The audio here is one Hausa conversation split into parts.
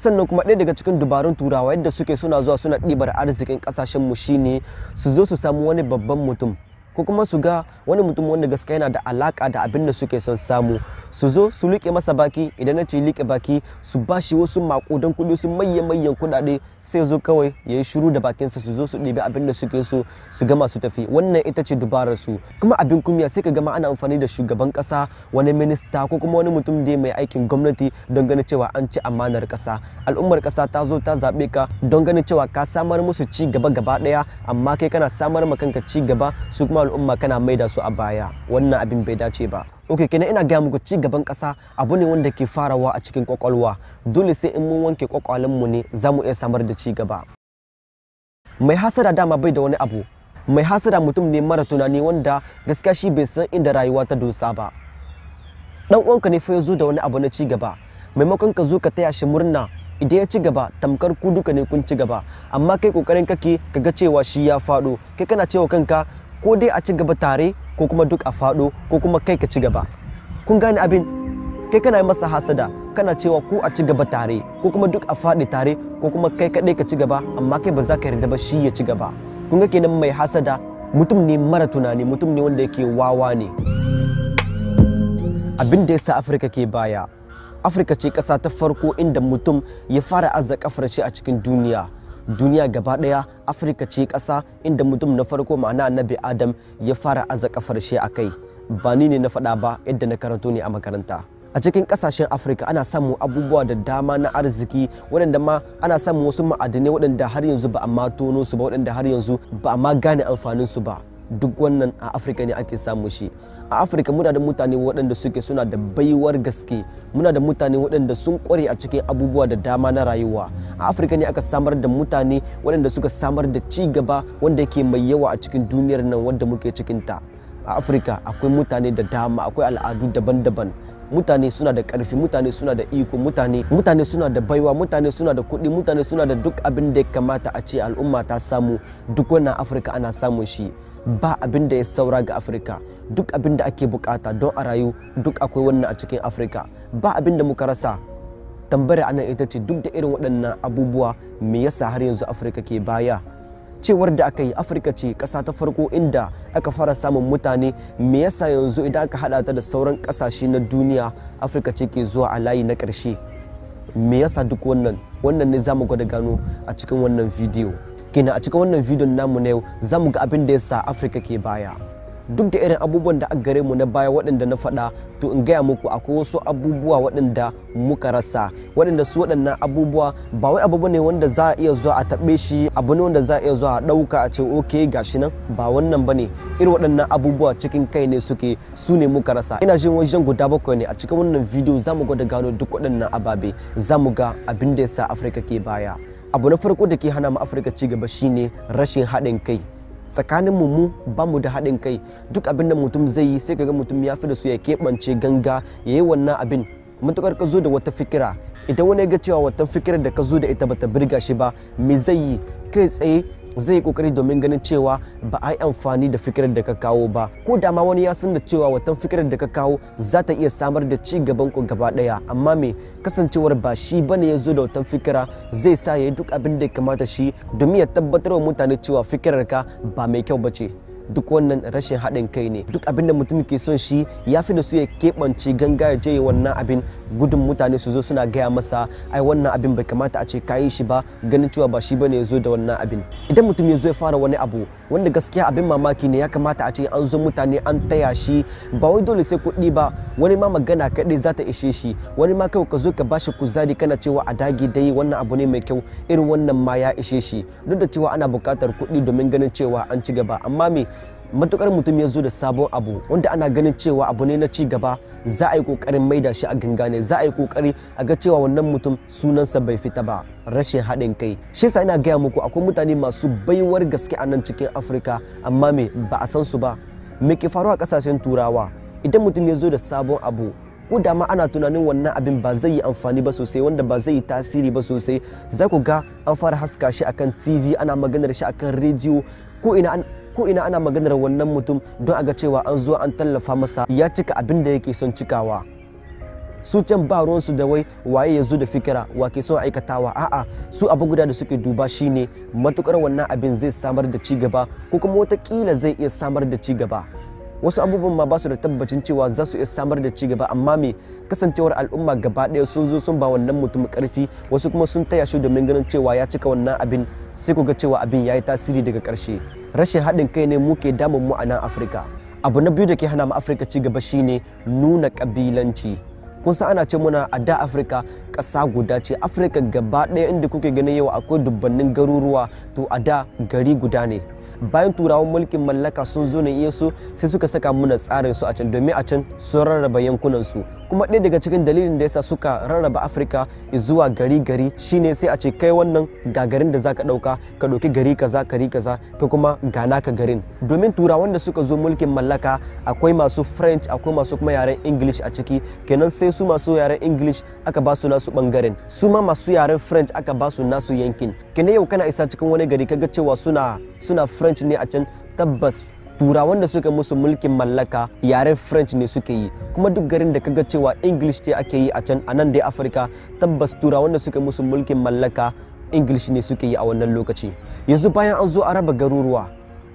Sannan kuma ɗaya daga cikin dubarun Turawa yadda suke suna zuwa suna ɗibar arzikin ƙasashenmu shine su zo su samu wani babban mutum ko kuma su ga wani mutum wanda gaskiya yana da alaka da abin da suke son samu, su zo su liƙe masa baki. Idan na ce liƙe baki, su ba shi wasu maƙudan kuɗi, su mayyan kuɗaɗe, sai zo kawai ya yi shiru da bakinsa, su zo su ɗibi abin da suke so su gama su tafi. Wannan ita ce dubarar su. Kuma abin kunya sai ka gama ana amfani da shugaban ƙasa, wani minista ko kuma wani mutum da mai aikin gwamnati don ganin cewa an ci amanar ƙasa. Al'ummar ƙasa ta zo ta zaɓe ka don ganin cewa ka samar musu ci gaba gaba ɗaya, amma kai kana samar ma kanka ci gaba, su kuma al'umma kana maida su a baya. Wannan abin bai dace ba. Ok, kenan ina gaya muku ci gaban ƙasa abu ne wanda ke farawa a cikin kwakwalwa. Dole sai in mun wanke kwakwalenmu ne za mu iya samar da ci gaba. Mai hasada dama bai da wani abu. Mai hasada mutum ne mara tunani wanda gaskiya shi bai san inda rayuwa ta dosa ba. Dan uwanka ne fa ya zo da wani abu na ci gaba, maimakon ka zo ka taya shi murna idan ya ci gaba, tamkar ku duka ne kun ci gaba, amma kai kokarin kake ka ga cewa shi ya faɗo. Kai kana cewa kanka ko dai a ci gaba tare ko kuma duk a faɗo ko kuma kai ka ci gaba. Kun gane abin? Kai kana masa hasada, kana cewa ko a ci gaba tare ko kuma duk a faɗi tare ko kuma kai kaɗai ka ci gaba, amma kai ba za ka yarda ba shi ya ci gaba. Kun ga kenan mai hasada mutum ne mara tunani, mutum ne wanda yake wawa ne. Abin da yasa Afirka ke baya, Afirka ce ƙasa ta farko inda mutum ya fara aza kafar shi a cikin duniya. Duniya gaba ɗaya Afirka ce ƙasa inda mutum na farko, ma'ana Annabi Adam, ya fara aza kafar shi a kai. Ba ni ne na faɗa ba, yadda na karanto ne a makaranta. A cikin ƙasashen Afirka ana samun abubuwa da dama na arziki, waɗanda ma ana samun wasu ma'adinai waɗanda har yanzu ba a ma tono su ba, waɗanda har yanzu ba a ma gane amfanin su ba. Duk wannan a Afirka ne ake samu shi. A Afirka muna da mutane waɗanda suke suna da baiwar gaske, muna da mutane waɗanda sun ƙware a cikin abubuwa da dama na rayuwa. A Afirka ne aka samar da mutane waɗanda suka samar da ci gaba wanda yake mai yawa a cikin duniyar nan wanda muke cikinta. A Afirka akwai mutane da dama, akwai al'adu daban-daban. Mutane suna da ƙarfi, mutane suna da iko, mutane suna da baiwa, mutane suna da kuɗi, mutane suna da duk abin da ya kamata a ce al'umma ta samu. Duk wannan Afirka ana samun shi. Ba abin da ya saura ga Afirka. Duk abin da ake bukata don a rayu duk akwai wannan a cikin Afirka. Ba abin da muka rasa. Tambayar anan ita ce, duk da irin waɗannan abubuwa, me yasa har yanzu Afirka ke baya? Cewar da aka yi Afirka ce ƙasa ta farko inda aka fara samun mutane, me yasa yanzu idan aka haɗa ta da sauran ƙasashe na duniya Afirka ce ke zuwa a layi na ƙarshe? Me yasa duk wannan? Wannan ne za mu gwada gano a cikin wannan bidiyo. Kenan a cikin wannan bidiyon namu na yau za mu ga abin da yasa Afirka ke baya. Duk da irin abubuwan da aka gare mu na baya waɗanda na faɗa, to in gaya muku akwai wasu abubuwa waɗanda muka rasa, waɗanda su waɗannan abubuwa ba wai abu ne wanda za a iya zuwa a taɓe shi, abu ne wanda za a iya zuwa a ɗauka a ce ok gashi nan, ba wannan bane. Irin waɗannan abubuwa cikin kai ne suke, su ne muka rasa. Ina jin wajen guda 7 ne. A cikin wannan bidiyo za mu gwada gano duk waɗannan ababe, za mu ga abin da yasa Afirka ke baya. Abu na farko da ke hana mu Afirka ci gaba shine rashin haɗin kai. Tsakanin mu ba mu da haɗin kai. Duk abin da mutum zai yi sai kaga mutum ya fi da su ya keɓance ganga ya yi wannan abin. Matukar ka zo da wata fikira, idan wani ya ga cewa wata fikirar da ka zo da ita bata birga shi ba, me zai yi? Kai tsaye zai yi kokari domin ganin cewa ba a yi amfani da fikirar da ka kawo ba. Ko da ma wani ya san da cewa wata fikirar da ka kawo za ta iya samar da ci gaban ku gaba ɗaya, amma me kasancewar ba shi bane ya zo da wata fikira zai sa ya yi duk abin da ya kamata shi domin ya tabbatar wa mutane cewa fikirar ka ba mai kyau ba ce. Duk wannan rashin haɗin kai ne. Duk abin da mutum ke son shi ya fi da su ya keɓance ganga ya je wannan abin, gudun mutane su zo suna gaya masa ai wannan abin bai kamata a ce ka yi shi ba, ganin cewa ba shi bane ya zo da wannan abin. Idan mutum ya zo ya fara wani abu wanda gaskiya abin mamaki ne, ya kamata a ce an zo mutane an taya shi, ba wai dole sai kuɗi ba, wani ma magana kaɗai za ta ishe shi, wani ma kawai ka zo ka bashi kuzari kana cewa a dage dai wannan abu ne mai kyau, irin wannan ma ya ishe shi. Duk da cewa ana buƙatar kuɗi domin ganin cewa an ci gaba, amma me matukar mutum ya zo da sabon abu wanda ana ganin cewa abu ne na ci gaba, za a yi kokarin maida shi a ganga ne, za a yi kokari a ga cewa wannan mutum sunansa bai fita ba. Rashin haɗin kai. Shi yasa ina gaya muku akwai mutane masu baiwar gaske a nan cikin Afirka, amma me ba a san su ba. Me ke faruwa a ƙasashen Turawa? Idan mutum ya zo da sabon abu, ko da ma ana tunanin wannan abin ba zai yi amfani ba sosai, wanda ba zai yi tasiri ba sosai, za ku ga an fara haska shi akan TV, ana maganar shi akan rediyo, ko ina ana maganar wannan mutum don a ga cewa an zo an tallafa masa ya cika abin da yake son cikawa. Su can ba ruwansu da wai waye ya zo da fikira, wa ke son aikatawa. A'a, su abu guda da suke duba shine matukar wannan abin zai samar da ci gaba ko kuma watakila zai iya samar da ci gaba. Wasu abubuwan ma ba su da tabbacin cewa za su iya samar da ci gaba, amma me kasancewar al'umma gaba ɗaya sun zo sun ba wannan mutum ƙarfi, wasu kuma sun taya shi domin ganin cewa ya cika wannan abin, sai ku ga cewa abin ya yi tasiri daga ƙarshe. Rashin haɗin kai ne muke damun mu a nan Afirka. Abu na biyu da ke hana mu Afirka ci gaba shine nuna ƙabilanci. Kun san ana ce muna a da Afirka ƙasa guda ce. Afirka gaba ɗaya inda kuke ganin yau akwai dubbannin garuruwa, to a da gari guda ne. Bayan turawan mulkin mallaka sun zo ne iya su sai suka saka muna tsarin su a can, domin a can sun rarraba yankunan su. Kuma ɗaya daga cikin dalilin da yasa suka rarraba Afirka zuwa gari gari shine sai a ce kai wannan ga garin da zaka ɗauka, ka ɗauki gari kaza, gari kaza, ka kuma ga naka garin. Domin turawan da suka zo mulkin mallaka akwai masu French, akwai masu kuma yaren English a ciki. Kenan sai su masu yaren English aka ba su nasu bangaren, su ma masu yaren French aka ba su nasu yankin. Kenan yau kana isa cikin wani gari kaga cewa suna French ne a can, tabbas turawan da suka musu mulkin mallaka yaren French ne suke yi. Kuma duk garin da kaga cewa English ce ake yi a can, a nan dai Afirka, tabbas turawan da suka musu mulkin mallaka English ne suke yi a wannan lokaci. Yanzu bayan an zo a raba garuruwa,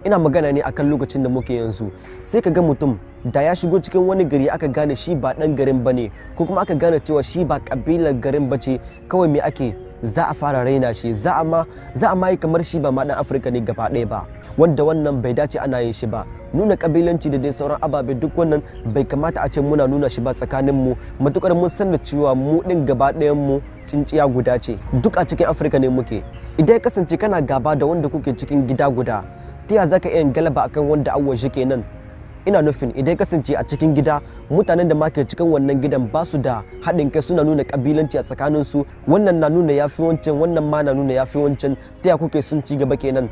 ina magana ne akan lokacin da muke yanzu, sai ka ga mutum da ya shigo cikin wani gari aka gane shi ba dan garin bane, ko kuma aka gane cewa shi ba kabilar garin bace, kawai me ake za a fara raina shi, za a ma yi kamar shi ba ma dan Afirka ne gaba ɗaya ba, wanda wannan bai dace ana yin shi ba. Nuna kabilanci da dai sauran ababe duk wannan bai kamata a ce muna nuna shi ba tsakanin mu, matukar mun san da cewa mu din gaba ɗayan mu cinciya guda ce, duk a cikin Afirka ne muke. Idan ya kasance kana gaba da wanda kuke cikin gida guda, ta ya zaka iya galaba akan wanda an waje kenan? Ina nufin idan kasance a cikin gida mutanen da ma ke cikin wannan gidan ba su da haɗin kai, suna nuna kabilanci a tsakaninsu, wannan na nuna yafi wancan, wannan ma na nuna yafi wancan, ta ya kuke sun ci gaba kenan?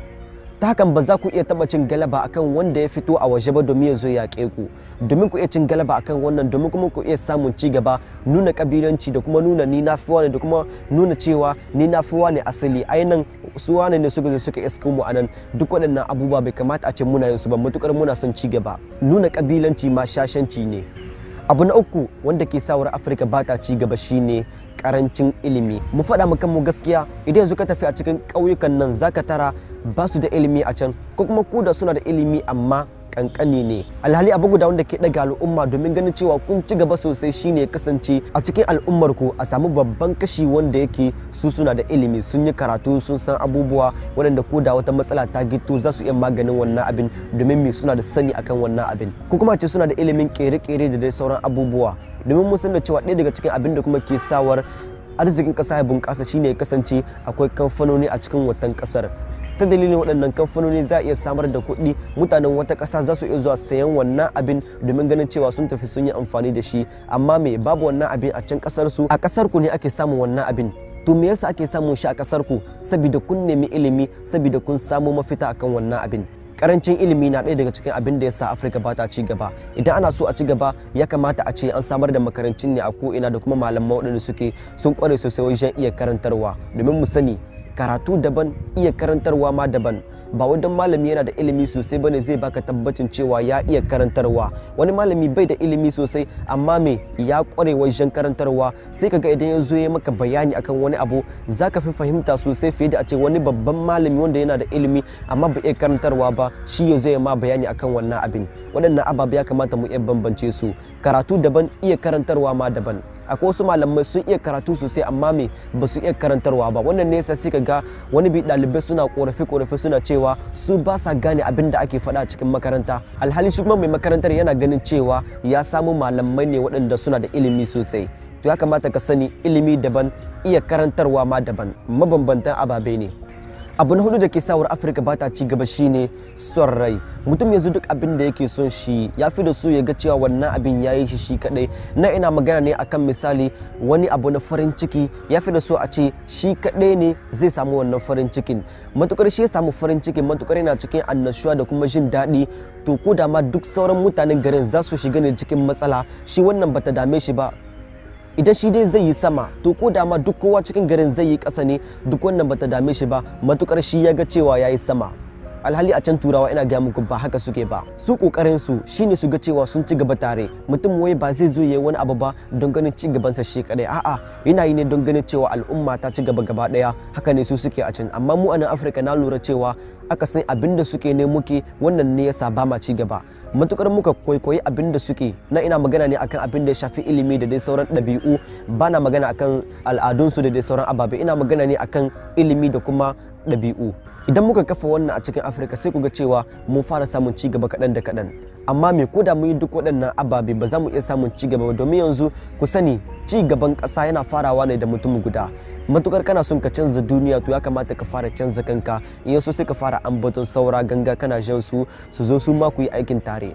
Ta hakan ba za ku iya taɓa cin galaba akan wanda ya fito a waje ba domin ya zo yaƙe ku. Domin ku iya cin galaba akan wannan, domin kuma ku iya samun ci gaba, nuna kabilanci da kuma nuna ni na fi wani, da kuma nuna cewa ni na fi wani asali, ai nan su wane ne suka zo suka isko mu anan, duk waɗannan abubuwa bai kamata a ce muna yin su ba matukar muna son ci gaba. Nuna kabilanci ma shashanci ne. Abu na uku wanda ke sawar Afirka ba ta ci gaba shine karancin ilimi. Mu faɗa mu kanmu gaskiya, idan yanzu ka tafi a cikin ƙauyukan nan zaka tara ba su da ilimi a can, ko kuma ko da suna da ilimi amma kankani ne. Alhali abu guda wanda ke daga al'umma domin ganin cewa kun ci gaba sosai shine kasance a cikin al'ummar ku a samu babban kashi wanda yake su suna da ilimi, sun yi karatu, sun san abubuwa waɗanda ko da wata matsala ta gito za su iya maganin wannan abin, domin me suna da sani akan wannan abin, ko kuma ce suna da ilimin kere-kere da dai sauran abubuwa. Domin mun san da cewa ɗaya daga cikin abin da kuma ke sawar arzikin ƙasa ya bunƙasa shine ya kasance akwai kamfanoni a cikin watan ƙasar. Ta dalilin waɗannan kamfanoni za a iya samar da kuɗi, mutanen wata ƙasa za su iya zuwa sayan wannan abin domin ganin cewa sun tafi sun yi amfani da shi. Amma me babu wannan abin a can ƙasar su, a ƙasar ku ne ake samun wannan abin. To me yasa ake samun shi a ƙasar ku? Saboda kun nemi ilimi, saboda kun samu mafita akan wannan abin. Karancin ilimi na ɗaya daga cikin abin da ya sa Afirka ba ta ci gaba. Idan ana so a ci gaba, ya kamata a ce an samar da makarantun ne a ko'ina da kuma malaman waɗanda suke sun ƙware sosai wajen iya karantarwa. Domin mu sani karatu daban, iya karantarwa ma daban. Ba wai don malami yana da ilimi sosai bane zai baka tabbacin cewa ya iya karantarwa. Wani malami bai da ilimi sosai amma me ya ƙware wajen karantarwa, sai kaga idan ya zo ya maka bayani akan wani abu zaka fi fahimta sosai fiye da a ce wani babban malami wanda yana da ilimi amma bai iya karantarwa ba shi ya zo ya ma bayani akan wannan abin. Waɗannan ababe ya kamata mu iya bambance su. Karatu daban, iya karantarwa ma daban. Akwai wasu malamai sun iya karatu sosai amma me ba su iya karantarwa ba. Wannan ne yasa sai ka ga wani bi ɗalibai suna korafe-korafe suna cewa su ba sa gane abin da ake faɗa a cikin makaranta. Alhali shi kuma mai makarantar yana ganin cewa ya samu malamai ne waɗanda suna da ilimi sosai. To ya kamata ka sani ilimi daban, iya karantarwa ma daban, mabambantan ababe ne. Abu na hudu da ke sawar Afirka ba ta ci gaba shine son rai. Mutum yanzu duk abin da yake son shi ya fi da so ya ga cewa wannan abin ya yi shi shi kadai. Na ina magana ne akan misali wani abu na farin ciki, ya fi da so a ce shi kadai ne zai samu wannan farin cikin. Matukar shi ya samu farin cikin, matukar yana cikin annashuwa da kuma jin daɗi, to ko da ma duk sauran mutanen garin za su shiga ne cikin matsala, shi wannan bata dame shi ba. Idan shi dai zai yi sama, to ko da ma duk kowa cikin garin zai yi ƙasa ne, duk wannan bata dame shi ba, matukar shi ya ga cewa ya yi sama. Alhali a can Turawa, ina gaya muku, ba haka suke ba. Su kokarin su shine su ga cewa sun ci gaba tare. Mutum wai ba zai zo yayi wani abu ba don ganin ci gabansa shi kadai, a'a, yana yi ne don ganin cewa al'umma ta ci gaba gaba daya. Haka ne su suke a can. Amma mu a nan Afirka, na lura cewa aka san abin da suke ne muke. Wannan ne yasa ba ma ci gaba. Matukar muka kwaikwayi abin da suke na, ina magana ne akan abin da ya shafi ilimi da dai sauran ɗabi'u, ba na magana akan al'adunsu da dai sauran ababe, ina magana ne akan ilimi da kuma ɗabi'u. Idan muka kafa wannan a cikin Afirka, sai ku ga cewa mun fara samun ci gaba kaɗan da kaɗan. Amma me, ko da mun yi duk waɗannan ababe, ba za mu iya samun ci gaba ba, domin yanzu ku sani, ci gaban ƙasa yana farawa ne da mutum guda. Matukar kana son ka canza duniya, to ya kamata ka fara canza kanka. In yaso sai ka fara ambaton saura ganga, kana jan su, su zo su ma ku yi aikin tare.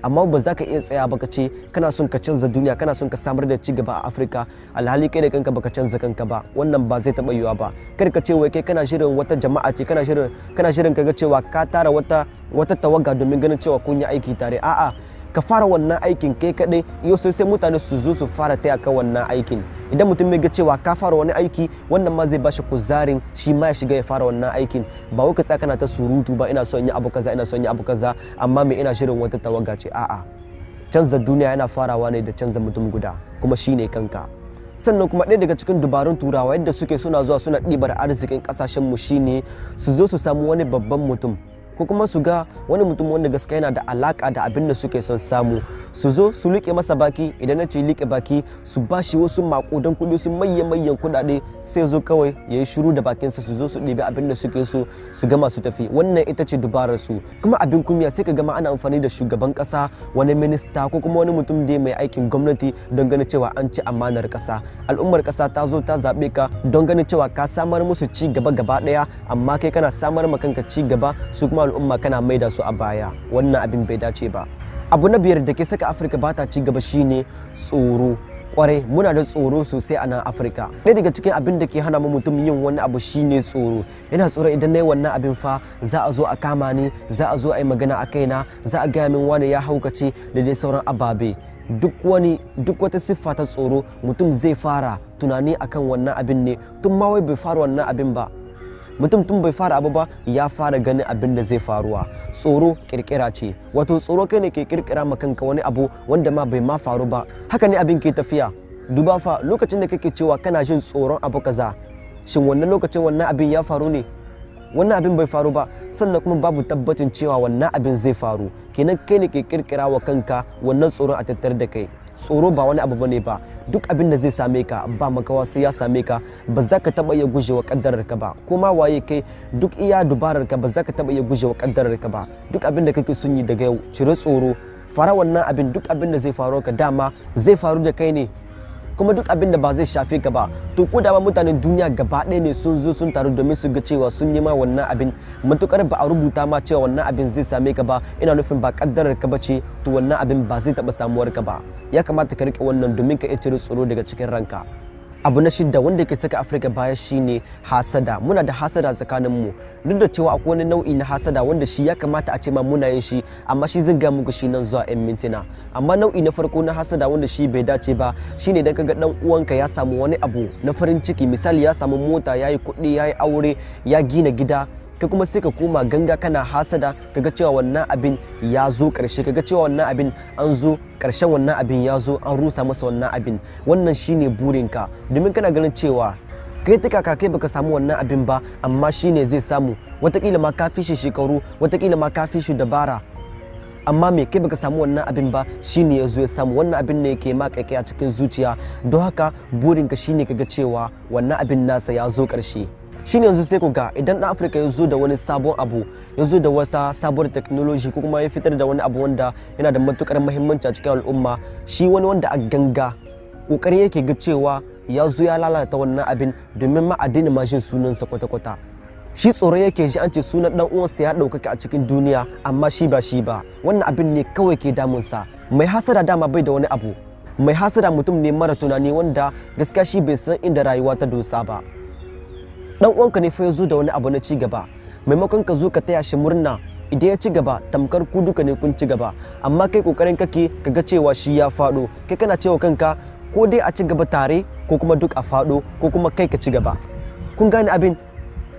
Amma ba za ka iya tsaya ba ka ce kana son ka canza duniya, kana son ka samar da cigaba a Afirka, alhali kai da kanka baka canza kanka ba. Wannan ba zai taɓa yiwuwa ba. Kar ka ce wai kai kana shirin wata jama'a ce, kana shirin ka ga cewa ka tara wata tawaga domin ganin cewa kun yi aiki tare. A'a, ka fara wannan aikin kai kaɗai, yau sai mutane su zo su fara taya ka wannan aikin. Idan mutum ya ga cewa ka fara wani aiki, wannan ma zai bashi kuzarin shi ma ya shiga ya fara wannan aikin. Ba wai ka tsaya kana ta surutu ba, ina son yi abu kaza, ina son yi abu kaza, amma me, ina shirin wata tawaga ce. A'a, canza duniya yana farawa ne da canza mutum guda, kuma shine kanka. Sannan kuma ɗaya daga cikin dubarun Turawa yadda suke suna zuwa suna ɗibar arzikin ƙasashenmu shine su zo su samu wani babban mutum, ko kuma su ga wani mutum wanda gaskiya yana da alaka da abin da suke son samu, su zo su liƙe masa baki. Idan na ce liƙe baki, su ba shi wasu maƙudan kuɗi, su mayyan kuɗaɗe, sai zo kawai ya yi shiru da bakinsa, su zo su ɗebi abin da suke so, su gama su tafi. Wannan ita ce dubarar su. Kuma abin kunya, sai ka gama ana amfani da shugaban ƙasa, wani minista, ko kuma wani mutum da mai aikin gwamnati don ganin cewa an ci amanar ƙasa. Al'ummar ƙasa ta zo ta zaɓe ka don ganin cewa ka samar musu ci gaba gaba ɗaya, amma kai kana samar ma kanka ci gaba, su kuma al'umma kana maida su a baya. Wannan abin bai dace ba. Abu na biyar da ke saka Afirka ba ta ci gaba shine tsoro. Kwarai, muna da tsoro sosai a nan Afirka. Ɗaya daga cikin abin da ke hana mu mutum yin wani abu shine tsoro. Yana tsoro, idan na yi wannan abin fa, za a zo a kama ni, za a zo a yi magana a kaina, za a gaya min wani ya haukace da dai sauran ababe. Duk wata siffa ta tsoro, mutum zai fara tunani akan wannan abin ne tun ma wai bai fara wannan abin ba. Mutum tun bai fara abu ba, ya fara ganin abin da zai faruwa. Tsoro kirkira ce. Wato tsoro, kai ne ke kirkira ma kanka wani abu wanda ma bai ma faru ba. Haka ne abin ke tafiya. Duba fa, lokacin da kake cewa kana jin tsoron abu kaza, shin wannan lokacin wannan abin ya faru ne? Wannan abin bai faru ba. Sannan kuma babu tabbacin cewa wannan abin zai faru. Kenan kai ne ke kirkira wa kanka wannan tsoron a tattare da kai. Tsoro ba wani abu bane ba. Duk abin da zai same ka, ba makawa sai ya same ka. Ba za ka taba iya gujewa kaddarar ka ba. Ko ma waye kai, duk iya dubarar ka, ba za ka taba iya gujewa kaddarar ka ba. Duk abin da kake son yi, daga yau cire tsoro, fara wannan abin. Duk abin da zai faru ka, dama zai faru da kai ne. Kuma duk abin da ba zai shafe ka ba, to ko da ma mutanen duniya gaba ɗaya ne sun zo sun taru domin su ga cewa sun yi ma wannan abin, matukar ba a rubuta ma cewa wannan abin zai same ka ba, ina nufin ba kaddarar ka bace, to wannan abin ba zai taɓa samuwar ka ba. Ya kamata ka rike wannan domin ka iya cire tsoro daga cikin ranka. Abu na shidda wanda ke saka Afirka baya shine hasada. Muna da hasada tsakaninmu. Duk da cewa akwai wani nau'i na hasada wanda shi ya kamata a ce ma muna yin shi, amma shi zan ga muku shi nan zuwa 'yan mintuna. Amma nau'i na farko na hasada wanda shi bai dace ba shine idan kaga dan uwanka ya samu wani abu na farin ciki, misali ya samu mota, ya yi kuɗi, ya yi aure, ya gina gida, kai kuma sai ka koma ganga kana hasada, kaga cewa wannan abin ya zo ƙarshe, kaga cewa wannan abin an zo ƙarshen wannan abin, ya zo an rusa masa wannan abin. Wannan shine burinka, domin kana ganin cewa kai ta kaka kai baka samu wannan abin ba, amma shine zai samu. Watakila ma ka fi shi shekaru, watakila ma ka fi shi dabara, amma me, kai baka samu wannan abin ba, shine ya zo ya samu. Wannan abin ne yake ma kaikai a cikin zuciya. Don haka burinka shine kaga cewa wannan abin nasa ya zo ƙarshe. Shine yanzu sai ku ga idan ɗan Afirka ya zo da wani sabon abu, ya zo da wata sabuwar technology, ko kuma ya fitar da wani abu wanda yana da matukar muhimmanci a cikin al'umma, shi wani wanda a ganga kokari yake ga cewa ya zo ya lalata wannan abin, domin ma a daina ma jin sunansa kwata-kwata. Shi tsoro yake ji an ce sunan dan uwansa ya ɗaukaka a cikin duniya, amma shi ba shi ba. Wannan abin ne kawai ke damunsa. Mai hasada dama bai da wani abu. Mai hasada mutum ne mara tunani, wanda gaskiya shi bai san inda rayuwa ta dosa ba. Dan uwanka ne fa ya zo da wani abu na ci gaba, maimakon ka zo ka taya shi murna idan ya ci gaba, tamkar ku duka ne kun ci gaba, amma kai kokarin kake ka ga cewa shi ya faɗo. Kai kana cewa kanka ko dai a ci gaba tare, ko kuma duk a faɗo, ko kuma kai ka ci gaba. Kun gane abin?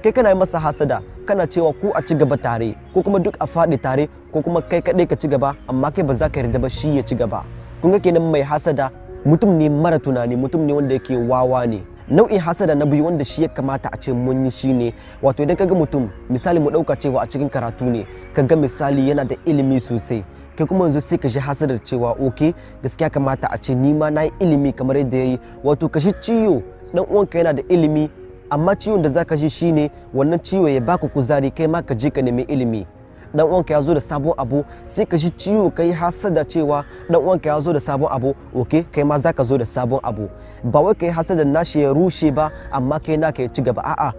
Kai kana yi masa hasada, kana cewa ku a ci gaba tare ko kuma duk a faɗi tare, ko kuma kai kaɗai ka ci gaba amma kai ba za ka yarda ba shi ya ci gaba. Kun ga kenan mai hasada mutum ne mara tunani, mutum ne wanda yake wawa ne. Nau'in hasada na biyu wanda shi ya kamata a ce mun yi shine, wato idan kaga mutum, misali mu ɗauka cewa a cikin karatu ne, kaga misali yana da ilimi sosai, kai kuma yanzu sai ka ji hasadar cewa okay, gaskiya kamata a ce ni ma na yi ilimi kamar yadda ya yi. Wato ka ji ciwo dan uwanka yana da ilimi, amma ciwon da zaka ji shine wannan ciwo ya baka kuzari kai ma ka je ka nemi ilimi. Dan uwanka ya zo da sabon abu, sai ka ji ciwo, kai hasada cewa dan uwanka ya zo da sabon abu, okay, kai ma zaka zo da sabon abu. Ba wai kai hasada nashi ya rushe ba amma kai naka ya ci gaba, a'a,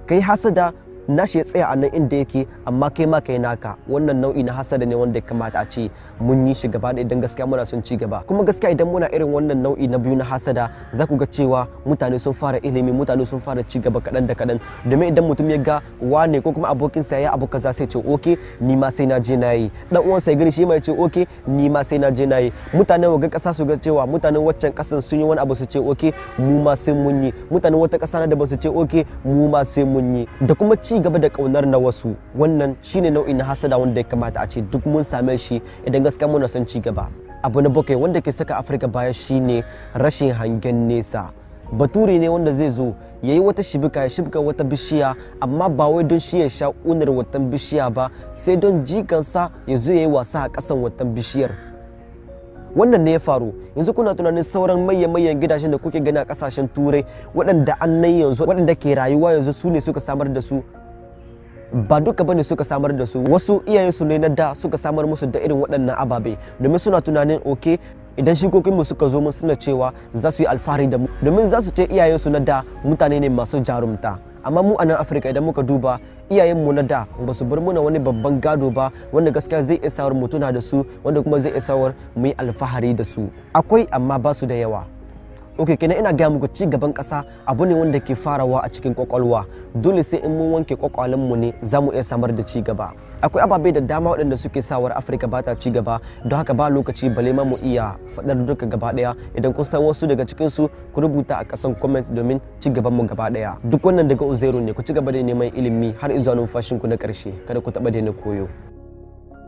kai hasada nashi ya tsaya a nan inda yake amma kai ma kai naka. Wannan nau'i na hasada ne wanda ya kamata a ce mun yi shi gaba ɗaya idan gaskiya muna son ci gaba. Kuma gaskiya idan muna irin wannan nau'i na biyu na hasada, za ku ga cewa mutane sun fara ilimi, mutane sun fara ci gaba kaɗan da kaɗan. Domin idan mutum ya ga wane ko kuma abokinsa ya yi abu kaza, sai ce okay, ni ma sai na je na yi. Dan uwansa ya gani shi ma ya ce okay, ni ma sai na je na yi. Mutanen waga ƙasa su ga cewa mutanen waccan ƙasan sun yi wani abu, su ce okay, mu ma sai mun yi. Mutanen wata ƙasa na daban su ce okay, mu ma sai mun yi. Da kuma ci gaba da kaunar na wasu. Wannan shine nau'in na hasada wanda ya kamata a ce duk mun same shi idan gaskiya muna son ci gaba. Abu na bakwai wanda ke saka Afirka baya shine rashin hangen nesa. Bature ne wanda zai zo ya yi wata shibika, ya shibka wata bishiya, amma ba wai don shi ya sha unar watan bishiya ba, sai don jikansa ya zo ya yi wasa a ƙasan watan bishiyar. Wannan ne ya faru. Yanzu kuna tunanin sauran maye-mayen gidajen da kuke gani a ƙasashen Turai, waɗanda annan yanzu, waɗanda ke rayuwa yanzu, su ne suka samar da su? Ba duka bane suka samar da su. Wasu iyayensu ne na da suka samar musu da irin waɗannan ababe, domin suna tunanin okay, idan shikokinmu suka zo mun suna cewa za su yi alfahari da mu, domin za su ce iyayensu na da mutane ne masu jarumta. Amma mu a nan Afirka, idan muka duba iyayenmu na da, ba su bar muna wani babban gado ba wanda gaskiya zai iya sawar mu tuna da su, wanda kuma zai iya sawar mu yi alfahari da su. Akwai, amma ba su da yawa. Ok, kenan ina gaya muku, ci gaban ƙasa abu ne wanda ke farawa a cikin kwakwalwa. Dole sai in mun wanke kwakwalenmu ne za mu iya samar da ci gaba. Akwai ababe da dama waɗanda suke sawar Afirka ba ta ci gaba, don haka ba lokaci bale ma mu iya faɗar duka gaba ɗaya. Idan kun san wasu daga cikin su, ku rubuta a ƙasan comment domin ci gaban mu gaba ɗaya. Duk wannan daga Uzairu ne. Ku ci gaba da neman ilimi har izuwa numfashinku na ƙarshe. Kada ku taɓa daina koyo.